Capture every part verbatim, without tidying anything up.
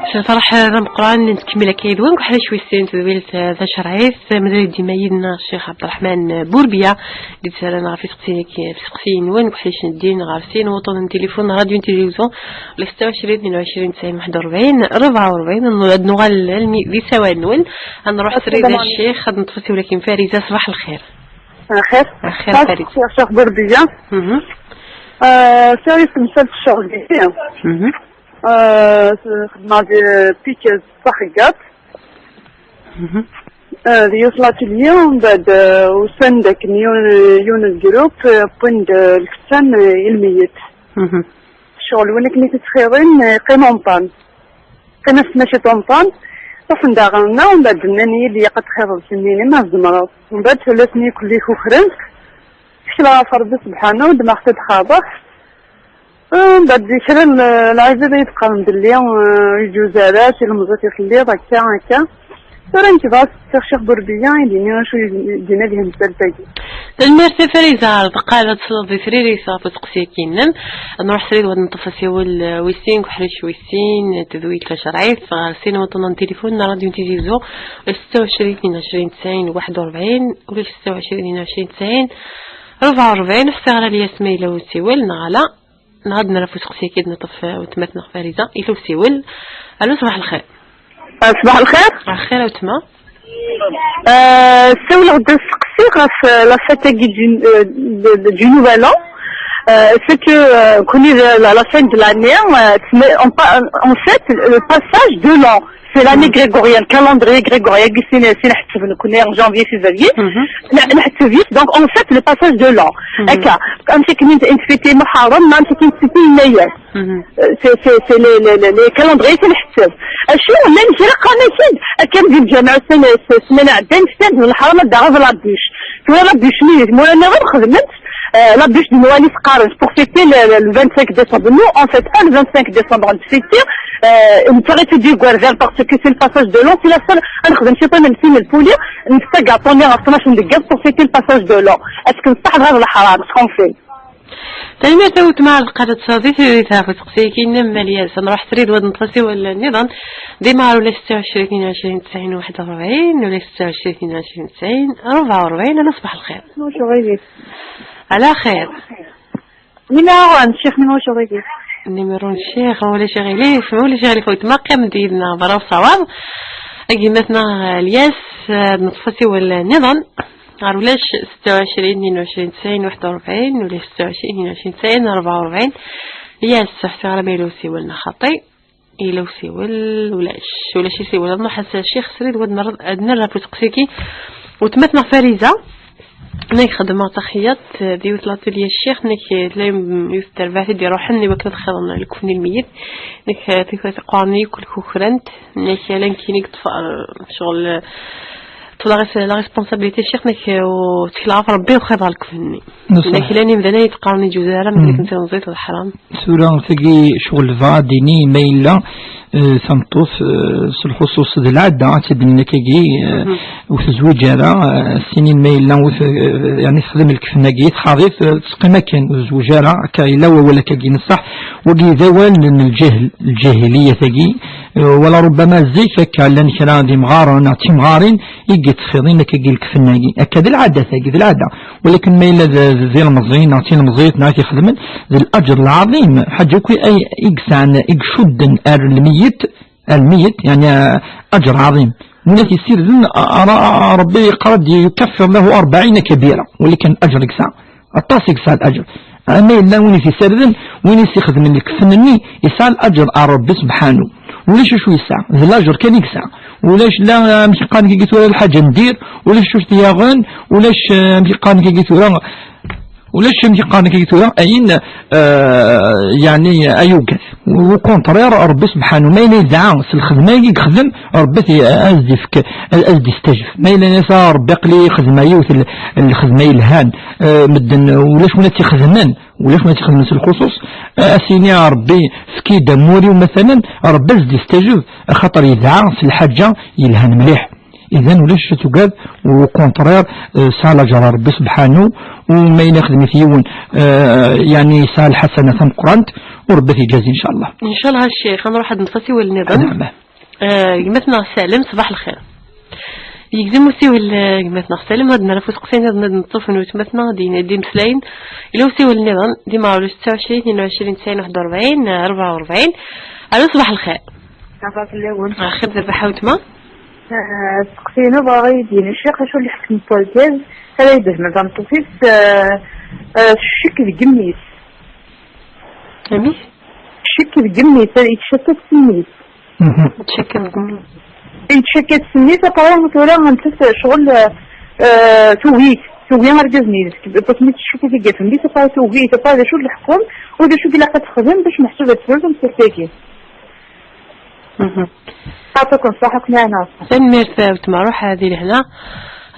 Ferḥ d ameqqran, nettkemmil akka yid-wen deg uḥric wis sin n tedwilt tacerɛit. Mazal dima yid-neɣ Ccix Ɛebderreḥman Burbiya, d-yettarran ɣef iseqsiyen-, iseqsiyen-nwen deg uḥric n ddin ɣer sin wuṭṭunen n tilifun n Radio Tizi Uzzu, le ستة وعشرين اثنين وعشرين تسعين واحد وأربعين أربعة وأربعين. Ad nuɣal almi d isawal-nwen, ad nruḥ srid a Ccix, ad neṭṭef asiwel akin Fariza. Ṣbaḥ lxir. Lxir. Lxir a Fariza. Ccix Burbiya. Mhm. Euh, sɛiɣ tamsalt ccɣel-ihi. Mhm. Euh, xedmeɣ di piqueuse taxeggaṭ. Mhm. Euh, di yiwet l'atelier, mbeɛd, euh, usan-d akken yiwen, yiwen n groupe, euh, wwin-d, euh, lkettan, euh, i lmeyyet. Mhm. Ccɣel win akken i t-ttxiḍin, euh, yeqqim en panne. Yeqqim-as tmacint en panne. Ruḥen-d ɣer-neɣ, mbeɛd nnan-iyi-d ilaq ad txiḍeḍ kemmini ma tzemreḍ. Mbeɛd fell-asen i kulli kukren. Tkellxeɣ ɣef Rebbi subḥanu, ddmeɣ-t-id xaḍeɣ. Mbeɛd kra n lɛibad ay d-qqaren belli, eh, ur yeǧuz ara, tilemẓit i telliḍ, akka, akka. Tura nekk bɣiɣ ad ssiɣ Ccix Burbiya, i d-yini acu i d-yenna di temsalt-agi. Tanemmirt a Fariza, ar deqqal ad tesleḍ di tririt ɣef usteqsi-agi-nnem. Ad nruḥ srid, ad neṭṭef asiwel, eh, wis sin, deg uḥric wis sin, eh, tedwilt tacerɛit, ɣer sin wuṭṭunen n tilifun n Radio Tizi Uzzu, ستة وعشرين اثنين وعشرين تسعين واحد وأربعين، ولا ستة وعشرين اثنين وعشرين تسعين أربعة وأربعين. Ḥṣiɣ ara Lyas ma yella usiwel, neɣ ala. Nɛad nara ɣef useqsi-agi, ad neṭṭef, eh, weltma-tneɣ Fariza, yella usiwel. Allo, ṣbaḥ lxir. Ah, ṣbaḥ lxir. Ṣbaḥ lxir a weltma. Euh, ssawleɣ-d ad seqsiɣ ɣef, euh, la fête-agi du, euh, de, de, du Nouvel An. Euh, c'est que, euh, qu'on est la, la fin de l'année, euh, mais on pa-, on fête le passage de l'an. C'est l'année grégorienne, calendrier grégorien, qui c'est, c'est le janvier, février. Mhm. Donc, on fête le passage de l'an. Mhm. Akka, أمشي كنت انت في محرم، ما أمشي كنت في مية. Mhm. Euh, c'est, c'est, c'est les, les, les, les calendriers, c'est le حساب. Acu, llan kra qqaren-ak-id, akken di lǧameɛ, sena, sena, semaine ɛeddan, stand n lḥrama, d aɣ-, la bûche. Tura la bûche-nni, mura nniḍen xedmen-tt, euh, la bûche de Noël i s-qqaren, pour fêter le, le, le vingt-cinq décembre. Nous, on fête pas le vingt-cinq décembre, on fête, euh, une charité du Guerville, parce que c'est le passage de l'an, c'est la seule, ad nexdem ciṭ imensi n lpuli, nefka gaṭu-nni ɣef tnac n deg yiḍ pour fêter le passage de l'an. Est-ce que d ṣṣeḥ neɣ d leḥram, ce qu'on fait? Tanemmirt a weltma, ar deqqal ad tesleḍ di tririt ɣef useqsi-agi-nnem, Lyas. Ad nruḥ srid, ad neṭṭef asiwel nniḍen. Dima ɣer ula ستة وعشرين اثنين وعشرين تسعين واحد وأربعين، ula ستة وعشرين اثنين وعشرين تسعين أربعة وأربعين. Allo, ṣbaḥ lxir. Ala xir. Numéro n ccix, numéro n ccix. Numéro n ccix, ulac aɣilif, ulac aɣilif a weltma, qqim-d yid-neɣ berra usawaḍ. Agmat-nneɣ Lyas, ad neṭṭef asiwel nniḍen. Ɣer ulac ستة وعشرين اثنين وعشرين تسعين واحد وأربعين، ulac ستة وعشرين اثنين وعشرين تسعين أربعة وأربعين. Lyas, ur ḥṣiɣ ara ma yella usiwel neɣ xaṭi. Yella usiwel, ulac, ulac isiwel. Ad nruḥ a Ccix srid, ad nerr-, ad nerr ɣef useqsi-agi. Weltma-tneɣ Fariza, nekk xeddmeɣ taxeyyaṭ di yiwet l'atelier Ccix, nekk tella yiwet terbaɛt i d-iruḥen i wakken ad xeḍen lekfen i lmeyyet. Nekk, eh, tikwal qqaren-iyi kul kukrant, nekk ala nekkini i yeṭṭef, eh, ccɣel, eh, ṭṭef la res-, la responsabilité Ccix, nekk, eh, u ttekleɣ ɣef Rebbi u xeḍeɣ lekfen-nni. Nekk llan imdanen i d-qqaren iǧuz ara, mebla tilemẓit d ḥram. Tura tagi ccɣel bɣa ad d-ini ma yella, eh, tameṭṭut, eh, s lxuṣuṣ d lɛadda, ad tt-id-nini akkagi, eh, ur tezwiǧ ara, eh, sinin ma yella ur t-, eh, yeɛni texdem lkefn-agi, txaḍ-it, eh, teqqim akken, ur tezwiǧ ara, akka yella wawal akkagi n ṣṣeḥ, wagi d awal n lǧahl, lǧahiliyat-agi, eh, wala rubbama zik akka llan kra d imɣaren neɣ d timɣarin i yettxiḍin akkagi lkefn-agi, akka d lɛadat-agi, d lɛada. Walakin ma yella d, d, d ilemẓiyen neɣ d tilemẓit neɣ i t-ixedmen, d laǧer lɛaḍim, ḥaǧa akk ay, i yesɛan, i icudden ar lmeyyet, ar lmeyyet, yeɛni, ah, aǧer ɛaḍim. Win i t-yessirden, a, a, a, Rebbi yeqqar-d, يكفر له أربعين كبيرة, walakin aǧer i yesɛa. Aṭas i yesɛa laǧer. Ama yella win i t-yessarden, win i s-ixedmen lekfen-nni, yesɛa laǧer ar Rebbi subḥanu. Ulac acu yesɛa, d laǧer kan i yesɛa. Ulac la, amek qqaren kagi tura, lḥaǧa n dir, ulac acu t-yaɣen, ulac, eh, amek qqaren kagi tura, ulac amek qqaren kagi tura, ayen, eh, yeɛni, ay ugat. Au contraire, Rebbi subḥanu, ma yella yedɛa s lxedma i yexdem, Rebbi t-, ad s-d-ifk, ad s-d-istajeb. Ma yella nasa Rebbi aql-i xedmeɣ yiwet l-, lxedma yelhan, eh, medden, ulac win ad tt-ixedmen, ulac win ad tt-ixedmen s lxuṣuṣ, eh, ad s-yini Rebbi, efk-iyi-d amur-iw, matalan, Rebbi ad s-d-istajeb, axaṭer yedɛa s lḥaǧa yelhan mliḥ. Idan ulac tugad, u contraire, eh, sɛa laǧer Rebbi subḥanu, u ma yella yexdem-it yiwen, eh, yani sɛa lḥasana tameqqrant, u Rebbi ad t-iǧazi, ncallah. Ncallah a ccix, ad nruḥ ad neṭṭef asiwel nniḍen. Naɛam. Eh, gma-tneɣ Salim, ṣbaḥ lxir. Yegzem usiwel, eh, gma-tneɣ Salim, ad nerr ɣef useqsi nniḍen ad neṭṭef n weltma-tneɣ, d-, d-imeslayen. Yella usiwel nniḍen, dima ɣer ula tesɛa u ɛecrin, tnin u ɛecrin, tesɛin, waḥed u rebɛin, rebɛa u rebɛin. Alo, ṣbaḥ lxir. Ṣafa fell-awen. Axir d rrbeḥ a weltma. Ah, asteqsi-inu, bɣiɣ ad yi-d-yini ccix acu n leḥkem n urgaz ara yedhmen tameṭṭut-is, ah, ah, s ccek deg mmi-s. Amek? Ccek deg mmi-s, ad yettcakka s mmi-s. Mhm. Yettcakka deg mmi-s. Yettcakka s mmi-s, après tura nettat ccɣel, ah, tugi-t, tugi argaz-nni, parce que ccek i tt-id-yeǧǧa mmi-s, après tugi-t, après d acu n leḥkem, u d acu i ilaq ad texdem bac meḥsub ad tefru tamsalt-agi? Mhm. Yeɛṭikum ṣṣeḥḥa, akken yeɛni. Tanemmirt a weltma, ruḥ di lehna.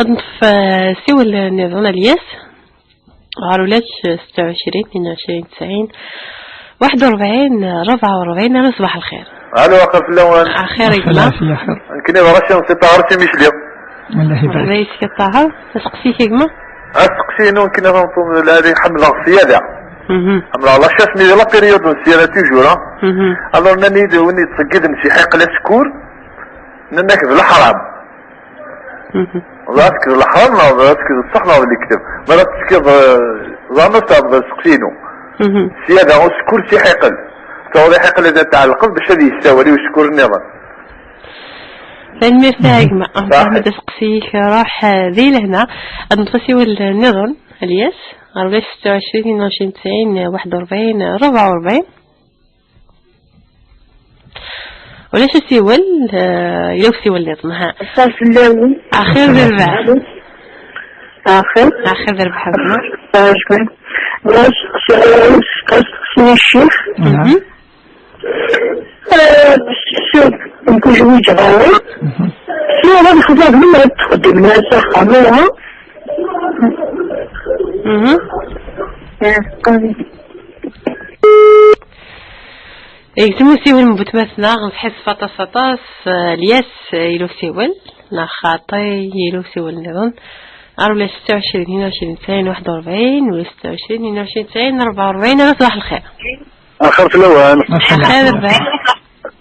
Ad neṭṭef, eh, siwel nniḍen, Alyas. Ɣer ulac setta u ɛecrin, tnin u ɛecrin, tesɛin, waḥed u rebɛin, rebɛa u rebɛin. Alo, ṣbaḥ lxir. Alo, axir fell-awen. Axir a gma. Axir, axir. Nekkni d Racid si Ṭaher si Micli. Allah ibarik. Merḥba yes-k a Ṭaher. Asteqsi-k a gma? Asteqsi-inu nekkni tameṭṭut n lɛali ḥemmleɣ ṣṣyada. Mhm. Ḥemmleɣ la chasse, mais la période n ṣṣyada toujours, hein. Mhm. Alors nnan-iyi-d win yettṣeggiden s iḥiqel asekkur, nnan-ak d leḥram. Mhm. Ẓer asked leḥram neɣ ẓer asked ṣṣeḥ neɣ d lekdeb. Mi ara teskiḍ, eh, ẓer ma tɛebdeḍ asteqsi-inu. Mhm. Ṣṣyada, usekkur s iḥiqel. Taweḍ iḥiqel ad tɛellqeḍ bac ad yessawal i usekkur nniḍen. Tanemmirt a gma. Ṣaḥit. Nfehmed asteqsi-k, ruḥ, eh, di lehna. Ad neṭṭef asiwel nniḍen, Alyas. Ɣer ulac setta u ɛecrin, tnin u ɛecrin, tesɛin, waḥed u rebɛin, rebɛa u rebɛin. Ulac asiwel, eh, yella usiwel nniḍen, ha. Aṭas fell-awen. Axir d rrbeḥ. Axir. Axir d rrbeḥ a gma. Axir. Ulac, ulac, ulac, ulac, ccix. Mhm. Eh, ccix, nekk zwiǧeɣ. Mhm. Tura ad xedmeɣ melmi ad txeddem nna s axxam, ih? Mhm. Eh, qali. Yegzem usiwel n butmat-nneɣ, nḥesb aṭas, aṭas, eh, Lyas, eh, yella usiwel, neɣ xaṭi, yella usiwel nniḍen. Ar ula setta u ɛecrin, tnin u ɛecrin, tesɛin, waḥed u rebɛin, ula setta u ɛecrin, tnin u ɛecrin, tesɛin, rebɛa u rebɛin. Alo, ṣbaḥ lxir. Axir fell-awen. Axir rrbeḥ.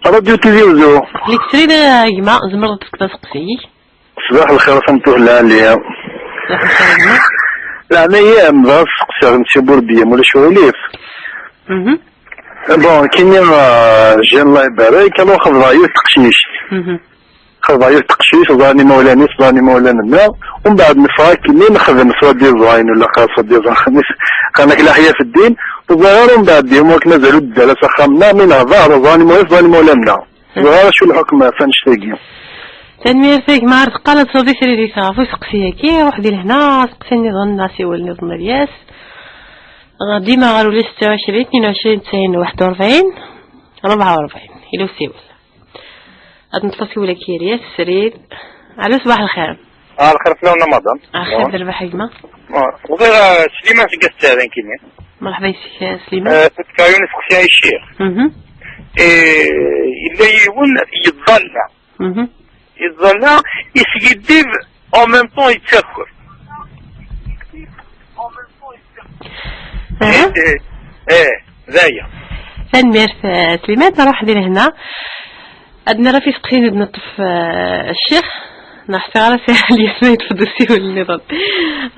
Radio Tizi Uzzu. Nekk srid a gma, tzemreḍ ad tefkeḍ aseqsi-ik? Ṣbaḥ lxir a tameṭṭut lɛali. Ṣbaḥ lxir a gma. Leɛnaya-m, bɣiɣ ad steqsiɣ n Sibur Biyam, ulac uɣilif? Mhm. Bon, kini, ah, Jean, Allah ibarik, alors xedmeɣ yiwet teqcict. Mhm. Xedmeɣ yiwet teqcict, ẓran imawlan-is, ẓran imawlan-nneɣ, umbeɛd neffeɣ akkenni nexdem soit disant, ula qa soit disant, qqaren-ak leḥya f ddin, ur ẓriɣ ara umbeɛd yum akken mazal ur d-ddara s axxam-nneɣ, mi nehder ẓran imawlan-is, ẓran imawlan-nneɣ. Ur ẓriɣ ara acu lḥukm ɣef annect-agi. Tanemmirt a gma, ar teqqar ad tẓeḍ i tririt ɣef useqsi-agi, ruḥ di lehna, aseqsi nniḍen, asiwel nniḍen ad yas. Dima ɣer ula setta u ɛecrin, tnin u ɛecrin, tesɛin, waḥed u rebɛin, rebɛa u rebɛin, ila usiwel. Ad neṭṭef asiwel-agi, Ilyas, srid. Alo, ṣbaḥ lxir. Ah, lxir fell-awen, Ramadan. Axir d rrbeḥ a gma. Ah, bɣiɣ, ah, Sliman seg At Tɛerin kini. Merḥba yes-k, a Sliman. Ah, tefka yiwen useqsi i ccix. Mhm. Eh, yella yiwen yeḍalla. Mhm. Yeḍalla, yeskiddib, en même temps yettaker. Aha. Eh, eh, eh, d aya. Tanemmirt, eh, Sliman, nruḥ di lehna. Ad nerr ɣef iseqsiyen ad neṭṭef, eh, ccix. Neɣ ḥṣiɣ ara sɛiɣ Ilyas ma yeṭṭef-d usiwel nniḍen.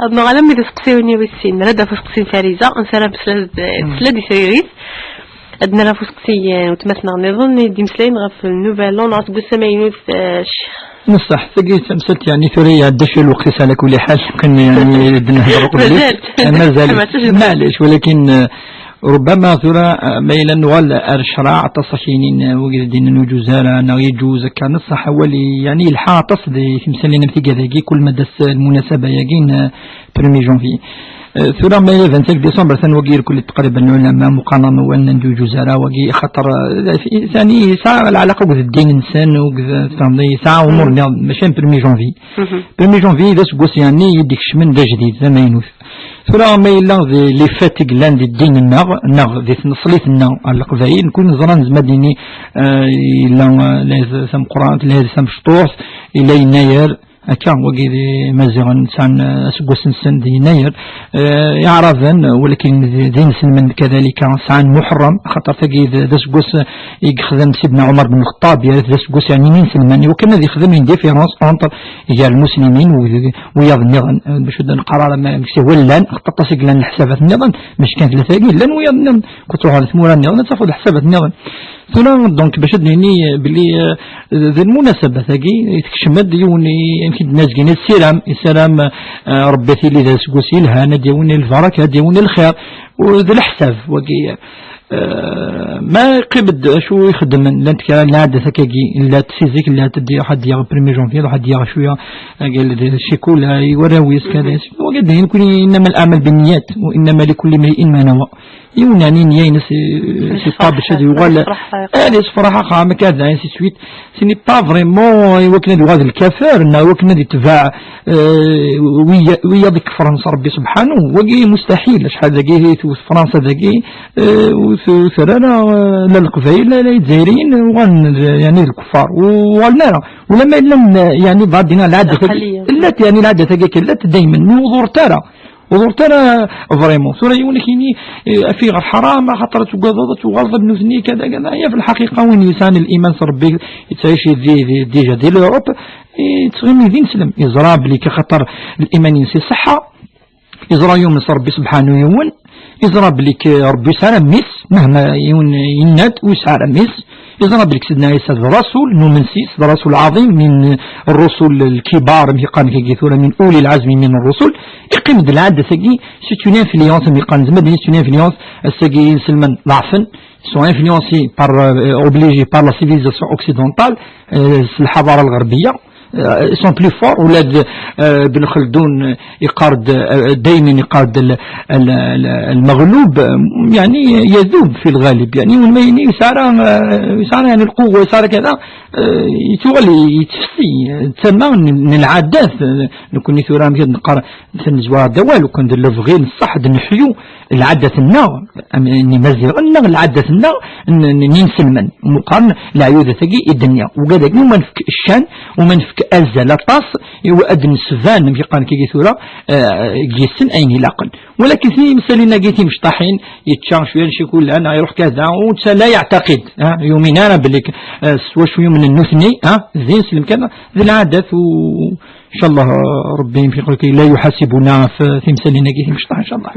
Ad nuɣal am d aseqsi-nni wis sin. Nerra-d ɣef useqsi n Fariza, nessaram tesla-d, eh, tesla-d i tririt. Ad nerr ɣef useqsi, eh, n weltma-tneɣ nniḍen i d-imeslayen ɣef Nouvel An, neɣ aseggas amaynut, eh, ccix. Neṣṣeḥ, tagi d tamsalt, yeɛni, tura iɛedda cwiya lweqt-is, ɛla kulli ḥal, kan, yeɛni, ad nehder uqbel-is. Mazal. Eh, mazal. Maɛlic, walakin, eh, ربما tura, eh, ma yella nuɣal ar ccreɛ, aṭas akk yinin, eh, wigi d-yennan ur yeǧuz ara, neɣ yeǧuz akka, neṣṣeḥ awal, yeɛni, yelḥa aṭas di temsalin am tigad-agi, kul ma d-tas lmunasaba-agi n, eh, premier janvier. Eh, tura ma yella vingt-cinq décembre, atan wagi irkel taqriban lɛulama, muqarna ma wal nnan ur yeǧuz ara, wagi, axaṭer, eh, yeɛni, yesɛa lɛalaqa akked ddin-nsen, akked, tfehmeḍ, yesɛa umur-nni, mačči am premier janvier. Mhm. Premier janvier d aseggas, yeɛni, i d-ikecmen d ajdid, d amaynut. Tura ma yella d les fêtes i yellan di ddin-nneɣ, neɣ di tneṣlit-nneɣ ar Leqbayel, nekkni neẓra nezmer ad d-nini, eh, yella, eh, lɛid tameqqrant, lɛid tamecṭuḥt, Ila yennayer, akka, wagi d imaziɣen sɛan, eh, aseggas-nsen di yennayer. Eh, iɛraben, walakin d, d inselmen kadalika, sɛan muḥerram, axaṭer tagi d, d aseggas i yexdem Sidna Ɛumar ben Lxeṭṭab, yerra-t d aseggas, yeɛni, n inselmen, iwakken ad yexdem une différence entre gar lmuslimin u d, wiyaḍ nniḍen, eh, bac ur d-neqqar ara ma, ma wallan, axaṭer aṭas i yellan leḥsabat nniḍen, mačči kan tlata-agi, llan wiyaḍ nniḍen, ku truḥ ɣer tmura nniḍen, ad tafeḍ leḥsabat nniḍen. Tura, donc, bac ad d-nini belli, eh, d lmunasabat-agi i tekcem-d yiwen i, amek i d-nazgin, ad siram, isaram, eh, Rebbi ad tili d aseggas yelhan, ad d-yawin lbaraka, ad d-yawin lxir, u d leḥsab, wagi, eh, ma yeqqim-d acu i xeddmen, llant kra n lɛadat akkagi, llant si zik, llant ad d-yaɣ, ad d-yaɣ premier janvier, ad d-yaɣ cwiya, eh, ccikula i warraw-is, kada, wagi d ayen kuni innama al-amal bin-niyat, wa innama likulli imri'in ma nawa. Yiwen, yeɛni, nniya-ines, eh, si ṭabel ad yuɣal, ad yesfraḥ axxam, akka, ainsi de suite. Ce n'est pas vraiment, eh, i wakken ad yuɣal d lkafir, neɣ i wakken ad yetbeɛ, eh, wiya-, wiyaḍ ikefren s Rebbi subḥanu, wagi mustaḥil, acḥal dagi i tewwet Fransa dagi, eh, ur t-, ur terra ara, eh, la Leqbayel, la, la Izzayriyen, uɣalen d, yeɛni, d lkeffar, ur uɣalen ara. Ulamma llan, yeɛni, baɛdina lɛadat-agi, llant, yeɛni, lɛadat-agi akka, llant daymen, mi ur ḍurrent ara. Ur ḍurrent ara vraiment. Tura yiwen ad k-yini, eh, af-iyi ɣer ḥaram, axaṭer ad tugadeḍ, ad tuɣaleḍ am nutni, kada, kada. Ya, fi lḥaqiqa, win yesɛan liman s Rebbi, yettɛici di, di, déjà di l'Europe, eh, yettɣimi d ineslem. Yeẓra belli k-, axaṭer liman-ines iṣeḥḥa, yeẓra yumen s Rebbi subḥanu yiwen, yeẓra belli k-, Rebbi yesɛa ara mmi-s, mahma yiwen yenna-d ur yesɛi ara mmi-s, yeẓra belli Sidna Ɛisa d rasul, numen s-is, d rasul ɛaḍim, min rusul lkibar, amek i qqaren kagi tura, min uli lɛazmi min rusul, yeqqim-d lɛadat-agi, c'est une influence, amek i qqaren, zemren ad yini c'est une influence, ass-agi inselmen ḍeɛfen, sont influencés par, euh, obligés par la civilisation occidentale, euh, s lḥadara lɣerbiya, euh, sont plus forts, ula d, euh, Ben Khaldoun, yeqqar-d, eh, daymen yeqqar-d l-, l-, l-, المغلوب, eh, yeɛni, يذوب في الغالب, yeɛni, win ma yini yesɛa, eh, yesɛa, yeɛni, lquwwa, yesɛa kada, eh, yettuɣal yettfessi, eh, d tama n, n lɛadat, eh, nekkni tura amek ad neqqar, tnezwa d awal, ukan d lebɣi n ṣṣeḥ, d neḥyu lɛadat-nneɣ, am, n Imaziɣen, neɣ lɛadat-nneɣ n, n, n inselmen. Meqqar leɛyudat-agi i d-nniɣ. Ugad-agi, uma nefk ccan, uma nefk azal aṭas, i wa ad d-nesban, amek i qqaren kagi tura, eh, deg-sen ayen ilaqen. Walakin timsalin-agi timecṭaḥin, yečča cwiya n ccikula, neɣ iruḥ kada, u netta la yeɛtaqid, ha, yumin ara belli k-, eh, s wacu yumnen nutni, ha, d inselmen kan, d lɛadat u, ncallah, Rebbi yemxi-, la yuḥasibuna f timsalin-agi timecṭaḥ, ncallah.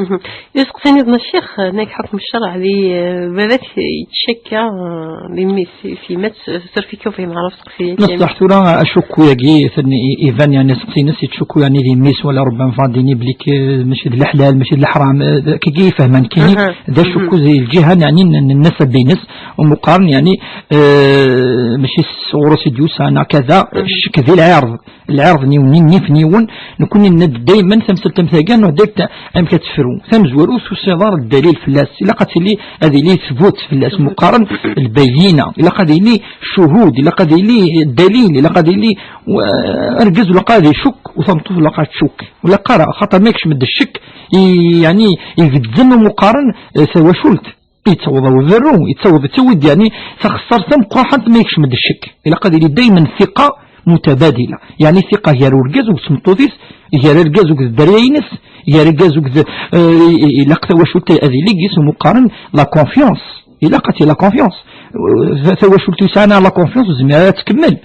Isteqsi-nniḍen a ccix, nekk ḥukm ccerɛ di, eh, baba-k yettcakka, eh, di mmi-s, s yemma-s, surfik ufhim ɣer usteqsi-agi. Neṣṣaḥ tura, acukku-agi, atan i-, iban, yeɛni, asteqsi-ines yettcukku, yeɛni, di mmi-s, wala rubbama fadini belli k-, mačči d leḥlal, mačči d leḥram, eh, kagi ifehman kini, d acukku di lǧiha, yeɛni, n, n nnasab-ines, u meqqaren, yeɛni, eh, mačči s ɣur-s i d-yusa, neɣ kada, ccek di lɛirḍ. Lɛirḍ n yiwen, nnif n yiwen, nekkni nenna-d daymen tamsalt am tagi, nuɣ direct amek ad tefru. Tamezwarut, ur tusiḍ ara ddalil fell-as. Ilaq ad tili, ad yili thbut fell-as, meqqaren lbayyina. Ilaq ad yili ccuhud, ilaq ad yili ddalil, ilaq ad yili, eh, argaz ilaq ad icukk, u tameṭṭut ilaq ad tcukk. Ilaq ara, xaṭer ma yekcem-d ccekk, i, yeɛni, igezzem, meqqaren, eh, tawacult. Yettaweḍ uberru, yettaweḍ, yettawi-d, yeɛni, taxessart tameqqrant ma yekcem-d ccekk. Ilaq ad yili daymen thiqa mutabadila. Yeɛni thiqa gar urgaz akked tmeṭṭut-is, gar argaz akked dderya-ines, gar argaz akked, eh, i-, i-, ilaq tawacult ad yili deg-s amek qqaren la confiance. Ilaq ad tili la confiance. Eh, ta-, tawacult ur yesɛi ara la confiance ur tezmir ara ad tkemmel.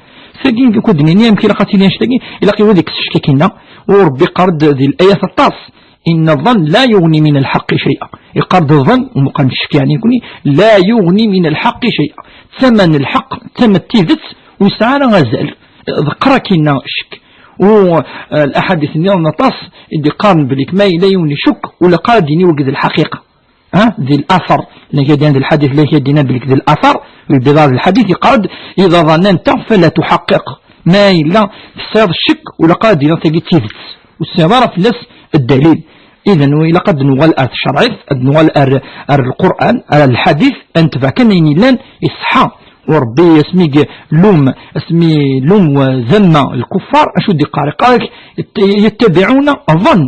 Tagi, akked nini amek ilaq ad tili annect-agi, ilaq i wad ikkes ccek akkinna. U Rebbi yeqqar-d di layat aṭas. إن الظن لا يغني من الحق شيئا. Yeqqar-d ḍan, u meqqar ccek, yeɛni, nekkni, لا يغني من الحق شيئا. Tama n lḥeqq, tama n tidet, ur yesɛi ara azal. Ḍeqqer akkinna ccek. U, eh, laḥadit nniḍen aṭas i d-iqqaren belli ma yella yiwen icukk, ur ilaq ara ad d-yini wagi d lḥaqiqa. Ha? Di later, llan kra d-yennan di lḥadit, llan kra d-yennan belli d later, yebda di lḥadit, yeqqar-d, إذا ظننت فلا تحقق. Ma yella tesɛiḍ ccekk, ur ilaq ara ad d-tiniḍ tagi d tidet. Ur tesɛiḍ ara fell-as ddalil. Idan, ilaq ad nuɣal ar tcerɛit, ad nuɣal ar, ar Lqur'an, ar lḥadit, ad netbeɛ kan ayen yellan iṣeḥḥa. U Rebbi asmi ilum, asmi ilum wa zamma lkuffar, acu d-iqqar? Iqqar-ak, يتبعون الظن.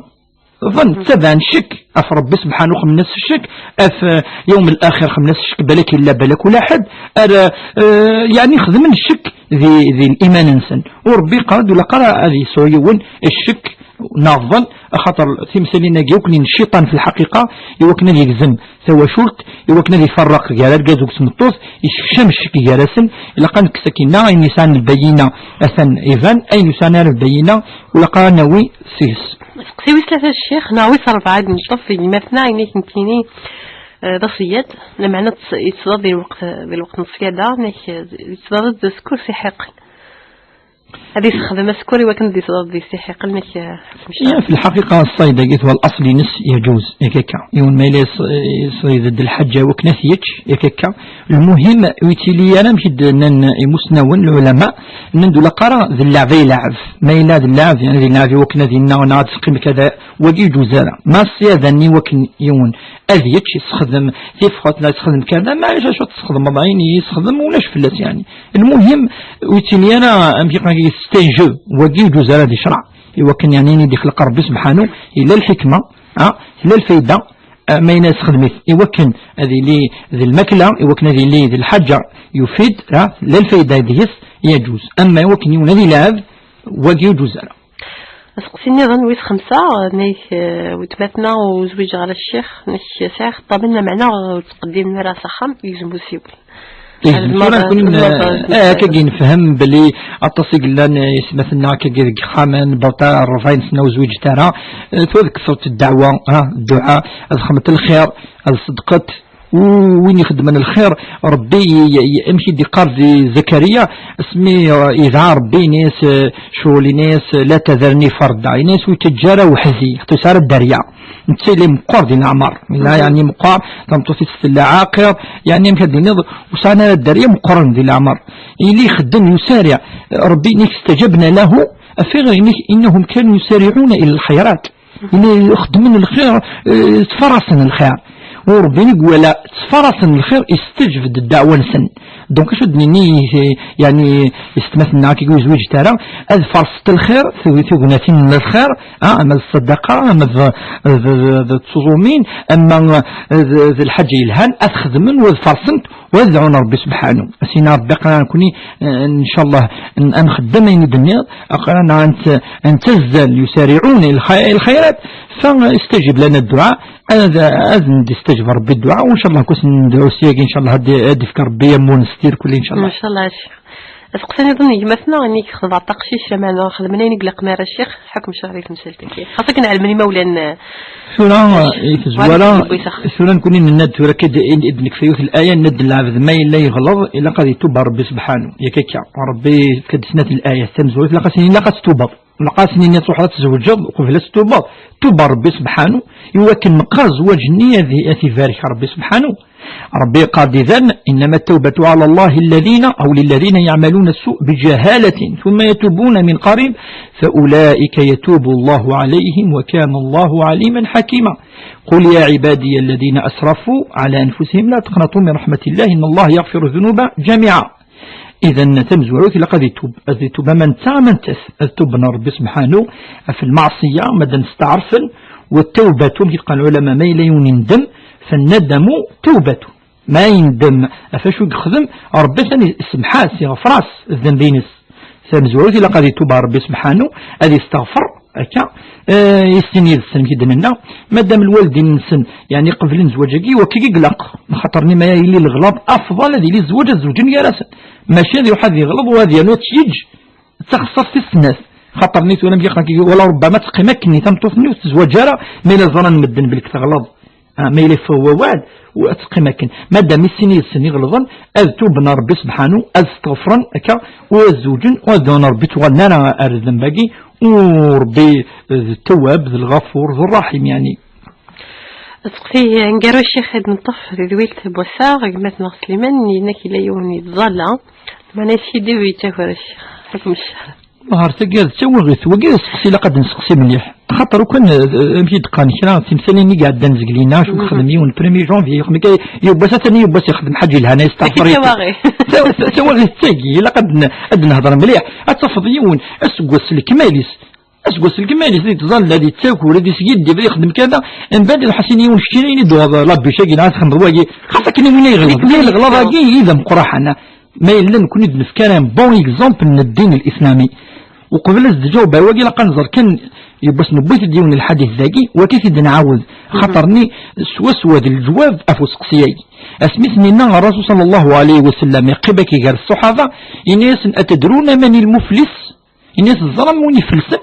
Ḍan, ttabaɛen ccek, af Rebbi subḥanu xemmen-as ccek, af, eh, yawm al-axir xemmen-as ccek, balak illa, balak ulaḥed, ar, eh, yeɛni xedmen ccek, di, di liman-nsen. U Ṛebbi yeqqar-d ur ilaq ara ad yesɛu yiwen ccekk neɣ ḍḍen, axaṭer timsalin-agi akk n cciṭan fi lḥaqiqa, i wakken ad yegzem tawacult, i wakken ad iferreq gar argaz akked tmeṭṭut, yessekcam ccekk gar-asen, ilaq ad nekkes akkinna ayen yesɛan lbayyina atan iban, ayen ur yesɛan ara lbayyina ur ilaq ara ad nawi seg-s. Seqsi wis tlata, ccix, neɣ wis ṛebɛa ad neṭṭef i gma-tneɣ, ayen i k-nettini, eh, d aṣeyyad, lameɛna tt-, yettḍad di lweqt, di lweqt n ṣṣyada, nek, eh, yettḍad-d asekkur s iḥiqel. Ad yessexdem asekkur i wakken ad yettḍad di s iḥiqel, nek, eh, ḥukm ccṛeɛ. Ya, fi lḥaqiqa, ṣṣayd-agi, wa laṣel-ines yeǧuz, yak akka. Yiwen ma yella yes-, yesseɣ-d lḥaǧa i wakken ad t-yečč, yak akka. Lmuhim, ur yettili ara, amek i d-nnan imusnawen, lɛulama, nnan-d ur ilaq ara d lleɛb ay lɛeb. Ma yella d lleɛb, yani d lleɛb i wakken ad yenna neɣ ad teqqim kada, wagi ur yeǧuz ara. Ma ṣṣyada-nni i wakken yiwen ad yečč, yessexdem tifxet neɣ yessexdem kada, maɛlic acu ad tesxedmeḍ, ayen i yessexdem ulac fell-as, yani. Lmuhim, ur yettili ara, amek i qqaren, c'est un jeu, wagi ur yeǧuz ara di ccṛeɛ. I wakken, yani, ayen i d-ixleq Ṛebbi subḥanu, yella lḥikma, ah, tella lfayda, ah, ma yella yessexdem-it i wakken ad yili d lmakla, i wakken ad yili d lḥaǧa yufid, ah, tella lfayda deg-s, yeǧuz. Ama i wakken yiwen ad ilɛeb, wagi ur yeǧuz ara. Aseqsi nniḍen wis xemsa, nek, eh, weltma-tneɣ ur zwiǧeɣ ara ccix, nek sɛiɣ ixeṭṭaben, lameɛna ur ttqeddimen ara s axxam, yegzem usiwel. Ih, tura nkun, eh, akka i nefhem belli aṭas i yellan, eh, yesmaten-nneɣ akka deg yexxamen, berta ṛebɛin sna ur zwiǧet ara. Eh, tura ad kkseɣ ddeɛwa, ha, dduɛa, ad xedment lxir, ad ṣeddqent. U win ixeddmen lxir, Ṛebbi i-, i-, amek i d-iqqar di Zakariya, asmi, eh, idɛa Ṛebbi, ini-as, eh, ccɣel, ini-as, eh, la tadharni farda, ini-as ur ttaǧǧa ara weḥd-i, xaṭi ur sɛi ara dderya. Netta yella meqqer di leɛmer. Yella, mhm, yeɛni meqqer, tameṭṭut-is tella ɛaqir, yeɛni amek ad d-tiniḍ, ur sɛan ara dderya meqqren di leɛmer. Yella ixeddem yusariɛ. Ṛebbi ini-k, استجبنا له, af ayɣer ini-k, إنهم كانوا يسارعون إلى الخيرات. Yella xeddmen lxir, eh, ttfarasen lxir. U Ṛebbi i iwala ttfarasen lxir, isteǧb-d ddeɛwa-nsen. Donc, acu d-nini, eh, yeɛni, yessetma-tneɣ akka ur zwiǧet ara, ad farsent lxir, tug-, tugnatin n lxir, ah, ama d ṣṣadaqa, ama d, d, d, d tuẓumin, ama d, d lḥaǧa yelhan, ad xedmen u ad farsent u ad dɛun Ṛebbi subḥanu. Ad s-yini Ṛebbi, aql-aɣ nekni, eh, ncallah, n-, ad nxeddem ayen i d-tenniḍ, aql-aɣ nett-, nettazzal, يسارعون إلى الخ-، إلى الخيرات, فاستجب لنا الدعاء, ad, ad n-d-istaǧeb Ṛebbi dduɛa, u ncallah, kul ass ndɛu s yagi, ncallah, ad, ad d-ifk Ṛebbi amur n stir kulli, ncallah. Ncallah, a ccix. Aseqsi nniḍen n gma-tneɣ, ini-k xeḍbeɣ taqcict, lameɛna xedmen ayen i ilaq mi ara ccix, ḥukm ccṛeɛ di temsalt-agi. Xas akken ɛelmen imawlan, eh, tura, eh, i tezwara, tura nekni nenna-d tura akka d-, i d-nekfa yiwet laya, nenna-d lɛebd ma yella yeɣleḍ, ilaq ad itub ɣer Ṛebbi subḥanu. Yak akka, Ṛebbi yefka-d snat layat, tamezwarut ilaq ad s-, ilaq ad ttubeḍ. Ilaq ad s-nini truḥeḍ ad tzewǧeḍ, uqbel ad ttubeḍ, tub ɣer Ṛebbi subḥanu, i wakken meqqar zzwaǧ-nni ad i-, ad t-ibarek Ṛebbi subḥanu. Ṛebbi yeqqar-d idan, إنما التوبة على الله الذين، أو للذين يعملون السوء بجهالة ثم يتوبون من قريب فأولئك يتوب الله عليهم وكان الله عليما حكيما. قل يا عبادي الذين أسرفوا على أنفسهم لا تقنطوا من رحمة الله إن الله يغفر الذنوب جميعا. Idan, tamezwarut ilaq ad itub. Ad itub ama netta, ama nettat. Ad tuben Ɣer Ṛebbi subḥanu ɣef lmeɛṣiyya, ma d nesteɛṛfen, wa ttawbatu, amek i d-qqaren lɛulama, ma yella yiwen indem, فالندم توبة. Ma yendem ɣef wacu i yexdem, Ṛebbi atan isemḥ-as, iɣfer-as zzanb-ines. Tamezwarut ilaq ad itub ɣer Ṛebbi subḥanu, ad isteɣfer, akka, eh, i sin yid-sen, amek i d-nenna, madam lwaldin-nsen, yeɛni, qeblen zzwaǧ-agi, wakka i ilaq, xaṭer nni ma yili leɣlaḍ, afḍal ad yili zzwaǧ ad zewǧen gar-asen. Mačči ad iruḥ ad yeɣleḍ u ad yernu ad tt-yeǧǧ, d taxeṣṣaṛt tis snat. Xaṭer nni tura, amek i qqaren, wala ṛebbama ad teqqim akken i tameṭṭut-nni ur tezwaǧ ara, ma yella ẓran medden belk teɣleḍ. Ah, ma yella yeffeɣ wawal, u ad teqqim akken. Madam i sin yid-sen iɣelḍen, ad tuben ɣer Ṛebbi subḥanu, ad steɣfren akka, u ad zewǧen, u ad dɛun Ṛebbi, tuɣalen ara ar ddnb-agi, u Ṛebbi d Ttawwab, d Lɣafur, d Ṛṛaḥim, yeɛni. Aseqsi aneggaru, a Ccix, ad neṭṭef tedwilt n wass-a, gma-tneɣ Sliman, yenna-k yella yiwen yettẓalla, meɛna yeskiddib u yettaker, a Ccix, ḥukm ccṛeɛ. Ɣer tagi d tawaɣit, wagi d aseqsi ilaq ad nseqsi mliḥ. Axaṭer ukan, eh, amek i d-qqaren kra n temsalin i iɛeddan zegli-nneɣ, acu yexdem yiwen premier janvier, yexdem-ik yiwwas, atan yiwwas yexdem ḥaǧi lhan, yesteɛfer. Tawaɣit. Ta-, ta-, tawaɣit tagi, ilaq ad n-, ad nehder mliḥ. Ad tafeḍ yiwen, aseggas s lekmal-is, aseggas s lekmal-is, di tẓalla, di ttakur, di sgiddib, di xdem kada, mbeɛd iruḥ-as-ini yiwen, keččini i d-tuɣeḍ la bûche-agi, neɣ ad txedmeḍ wagi. Xas akken i win ay ɣelḍen, leɣlaḍ-agi, i d ameqqraḥ, ana. Ma yella nekkni d-nefka ara un bon exemple n ddin l-islami. Uqbel ad d-ǧaweb ar wagi, ilaq ad nẓer kan, yiwwas newwi-t-id yiwen lḥadit dagi, wagi t-id-nɛawed. Xaṭer-nni swaswa d lǧwab ɣef useqsi-agi. Asmi s-nenna Rasul sallallahu alayhi wa sallam, iqqim akka gar ṣṣuḥaba, ini-asen: "Atadruna mani lmuflis?" Ini-as: "Teẓram win ifelsen?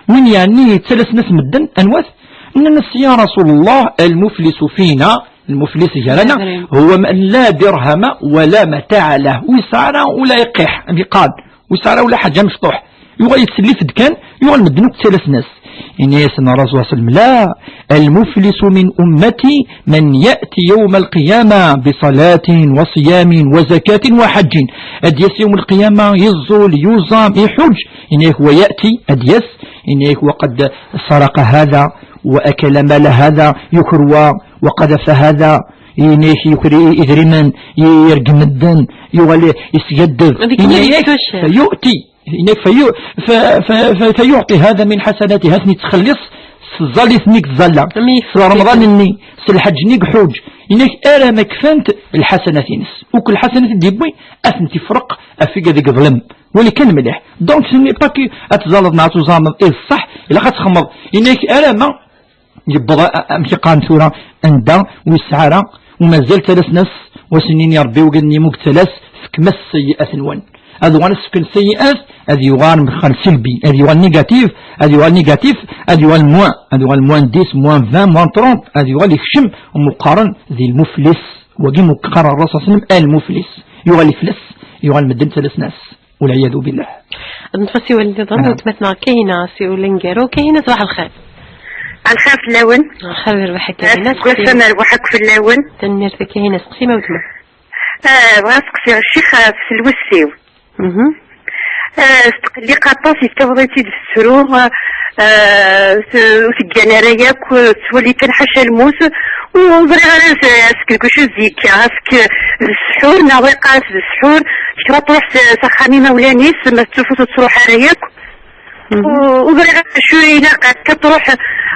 Win yeɛni yettalasen-as medden, anwa-t?" Nnan-as: "Ya Rasulullah, al-muflisu fina, lmuflis gar-aneɣ, huwa man la dirhama wa la mata'a lah." Ur yesɛi ara ula iqiḥ, am yeqqar, ur yesɛi ara ula ḥaǧa mecṭuḥ. Yuɣal yettselli-d kan, yuɣal medden akk ttalasen-as. Ini-asen Rasul sallallahu alayhi wa sallam: "La, al-muflisu min ummati man ya'ti yawm al-qiyama bi salatin wa siyamin wa zakatin wa hajjin." Ad d-yas yawm al-qiyama, yeẓẓul, yuẓam, iḥuǧ. Ini-ak: "Wa ya'ti", ad d-yas. Ini-ak: "Wa qad saraqa hada, wa akala mala hada", yuker wa, "wa qadafa hada", ini-ak: yuker i-, idrimen, i-, yergem medden, yuɣal isgaddeb. Dik ini-ak: "Fa yu'ti", ini-ak: "Fa yu-, fa, fa, fa, fa yu'ti hada min hasanati", ha-ten-yettxelliṣ s tẓallit-nni i yettẓalla. S Remḍan-nni, s lḥeǧǧ-nni i iḥuǧ. Ini-ak: "Ara ma kfant lḥasanat-ines." Ukk lḥasanat i d-yewwi, ad tent-ifreq ɣef wigad i yeḍlem. Wali kan mliḥ. Donc, ce n'est pas que ad tẓalleḍ neɣ ad tuẓameḍ, i d ṣṣeḥ, ilaq ad txemmeḍ. Ini-ak: "Ara ma yewweḍ a-, a-, amek i qqaren tura, anda ur yesɛi ara, u mazal ttalas-as, wa s-nini Rebbi, wigad-nni mu yettalas, fkem-as sseyyi'at-nwen." Ad uɣalen as-fken sseyyi'at, ad yuɣal mxen silbi, ad yuɣal négatif, ad yuɣal négatif, ad yuɣal moins, ad yuɣal moins dix, moins vingt, moins trente, ad yuɣal ikcem, mu qqaren di lmuflis, wagi mu qqaren Rasul sallallahu alayhi wa sallam, al-muflis. Yuɣal ifles, yuɣal medden ttalas-as. Walɛiyadu billah. Ad neṭṭef asiwel nniḍen, weltma-tneɣ Kahina si Ulangaru. Kahina, ṣbaḥ lxir. Lxir fell-awen. Lxir d rrbeḥ a Kahina. Aseggas amerbuḥ akk fell-awen. Tanemmirt a Kahina, seqsi ma weltma. Ah, bɣiɣ ad seqsiɣ ccix ɣef tlewst-iw. Mhm. Ah, tettqelliq aṭas, yettaweḍ-itt-id ssru, ah, s-, ur teggan ara yakk, tettwali kan ḥaca lmut. Ur ẓriɣ ara s-, est-ce que quelque chose d-yekka, est-ce que d ssḥur, neɣ ɣiqas d ssḥur, kra truḥ s, s axxam imawlan-is, ma tettufus ur tettruḥ ara yakk. Mhm. Ur, ur ẓriɣ ara acu ilaq, akka truḥ,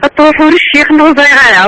ad truḥ ur ccix, neɣ ur ẓriɣ ara.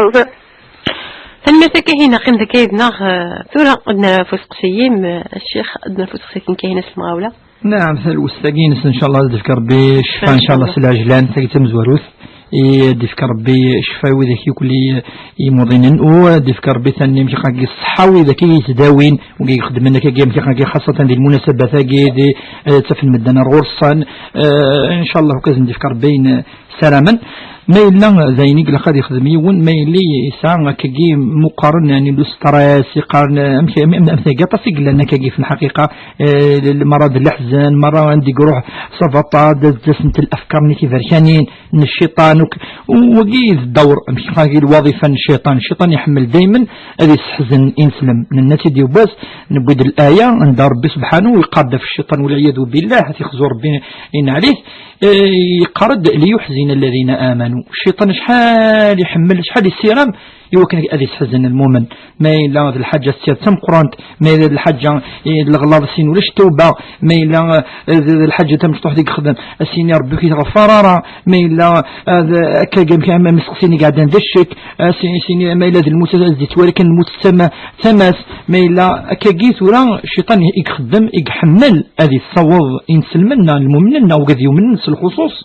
Tanemmirt a Kahina, qqim deg yid-neɣ, eh, tura ad nerr ɣef useqsi-im, eh, a ccix, ad nerr ɣef useqsi-ik n Kahina s lemɣawla. Naɛam, talwest-agi-ines, ncallah, ad d-ifk Rebbi ccfa, ncallah, s lɛejlan, tagi d tamezwarut. I ad d-ifk Rebbi ccfa i widak yakk i imuḍinen, u ad d-ifk Rebbi tanni, amek akka, ṣṣeḥḥa widak i yettdawin, wigi ixeddmen akkagi, amek akka, xaṣṣatan di lmunasabat-agi, di, eh, ttafen medden ar ɣur-sen. Eh, ncallah, akk ad d-ifk Rebbi ayen saramen. Ma yella d ayen i ilaq ad ixdem yiwen, ma yella yesɛa akkagi muqqaren, yani, le stress, iqqaren, amek, am, am, am tagi aṭas i yellan akkagi fi lḥaqiqa, eh, l-, l-, merra d leḥzen, merra anda i iruḥ s abaṭaṭ, d, d asent lafkar-nni tiberkanin, n cciṭan, uk-, u-, wagi d ddawr, amek iqqar, lwaḍifa n cciṭan. Cciṭan iḥemmel daymen ad isseḥzen ineslem. Nenna-tt-id yiwwas, newwi-d laya anda Rebbi subḥanu yeqqar-d ɣef cciṭan, walɛiyadu billah, ad t-ixzu Rebbi, ineɛl-it, eh, yeqqar-d: "Liyuḥzina alladhina amanu." Cciṭan acḥal iḥemmel, acḥal isiram i wakken ad isseḥzen lmumen. Ma yella d lḥaǧa s tidet tameqqrant, ma yella d lḥaǧa, eh, d leɣlaḍ sin ulac tawba, ma yella, eh, d, d lḥaǧa tamecṭuḥt i yexdem, a s-yini Rebbi ur k-iɣfar ara, ma yella, eh, d, akka, am, am iseqsiyen i iɛeddan d ccek, a s-, a s-yini, ma yella d lmut, ad s-d-ittwali kan lmut s tama-, tama-s, ma yella akkagi tura, cciṭan i ixeddem, i iḥemmel ad issaweḍ inselmen, neɣ lmumnen, neɣ wigad yumnen s lxuṣuṣ,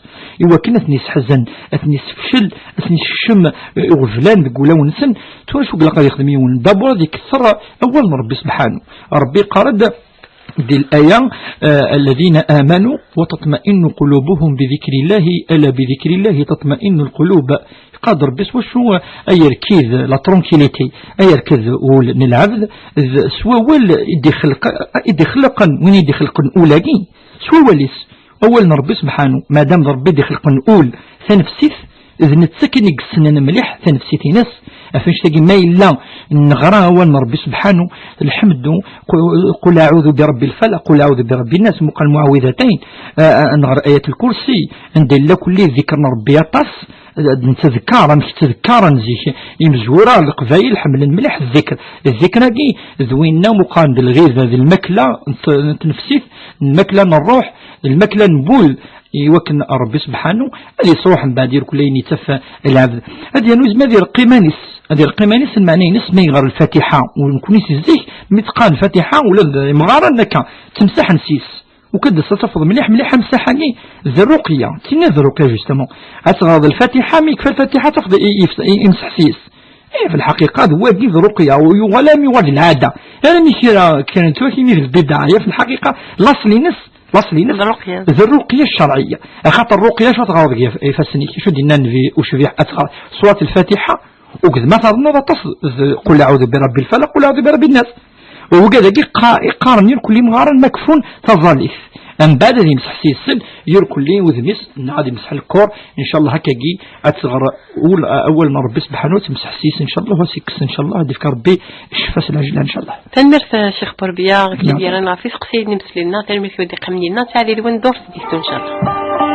i wakken ad ten-isseḥzen, ad ten-issefcel, ad ten-issekcem, eh, iɣeblan deg wulawen-nsen. Tura acu ilaq ad yexdem yiwen? D'abord ad iketteṛ awal n Rebbi subḥanu. Rebbi yeqqar-d di laya, eh, "Alladhina amanu wa tatma'innu qulubuhum bi dhikrillahi, ala bi dhikrillahi tatma'innu lqulub." Yeqqar-d Rebbi s wacu, eh, ay yerkid, la tranquillité, ay yerked ul n lɛebd, d s wawal i d-ixleq, i d-ixleqen, win i d-ixelqen ul-agi, s wawal-is. Awal n Rebbi subḥanu, madam d Rebbi i d-ixelqen ul, tanefsit, d netta kan i yessnen mliḥ tanefsit-ines. Ɣef annect-agi, ma yella neɣra awal n Rebbi subḥanu, lḥemdu, qu-, qul aɛudu bi rebbil falaq, qul aɛudu bi rebbin nas, muqel muɛawidatayn, a, a, neɣra ayat lkursi, anda yella kulli dikr n Rebbi aṭas, d nettadkar amek ttadkaren zik imezwura, leqbayel ḥemmlen mliḥ ddikr. Ddikr-agi d winna muqaren d lɣiba, d lmakla n t-, n tnefsit, d lmakla n ṛṛuḥ, d lmakla n wul, i wakken Rebbi subḥanu ad isruḥ mbeɛd irkul ayen yettaf lɛebd. Ad yernu yezmer ad ireqq iman-is. Ad ireqq iman-is, lmeɛna-ines ma iɣer Lfatiḥa, u nekkni si zik mi teqqar Lfatiḥa ula d imɣaren akka ttemsaḥen s-yes. U kad tafeḍ mliḥ mliḥ amsaḥ-agi d rruqya, d tinna d rruqya justement. Ad teɣreḍ Lfatiḥa, mi yekfa Lfatiḥa tafeḍ i- i- i- imseḥ s-yes. Eh, fi lḥaqiqa d wagi d rruqya, u yuɣal am yuɣal d lɛada. Armi kra kra n twakini d lbidɛa, ya fi lḥaqiqa laṣel-ines, laṣel-ines d rruqya. D rruqya ccerɛiyya. Axaṭer rruqya acu ad teɣreḍ deg yif- ifassen-ik? Acu d-yenna Nnbi ucbiḥ ad teɣreḍ? Surat Lfatiḥa, u ged ma ternuḍ aṭas d qul aɛudu bi rabbil falaq, qul aɛudu bi rabbin nas. U wigad-agi qa- iqqaren irkelli mɣaren ma kfun taẓallit. Mbeɛd ad imseḥ s-yes-sen irkelli udem-is, neɣ ad imseḥ lkur, incallah akkagi ad tɣer ul- awal n Rebbi subḥanahu, temseḥ s-yes incallah, u ad s-ikkes incallah, ad ifk Rebbi ccfa s lɛejla incallah. Tanemmirt, a Ccix Burbiya, i k-id-yerran ɣef iseqsiyen n imeslinen-a, tanemmirt i wid iqqimen yid-neɣ, ttɛadil win ddurt di stu incallah.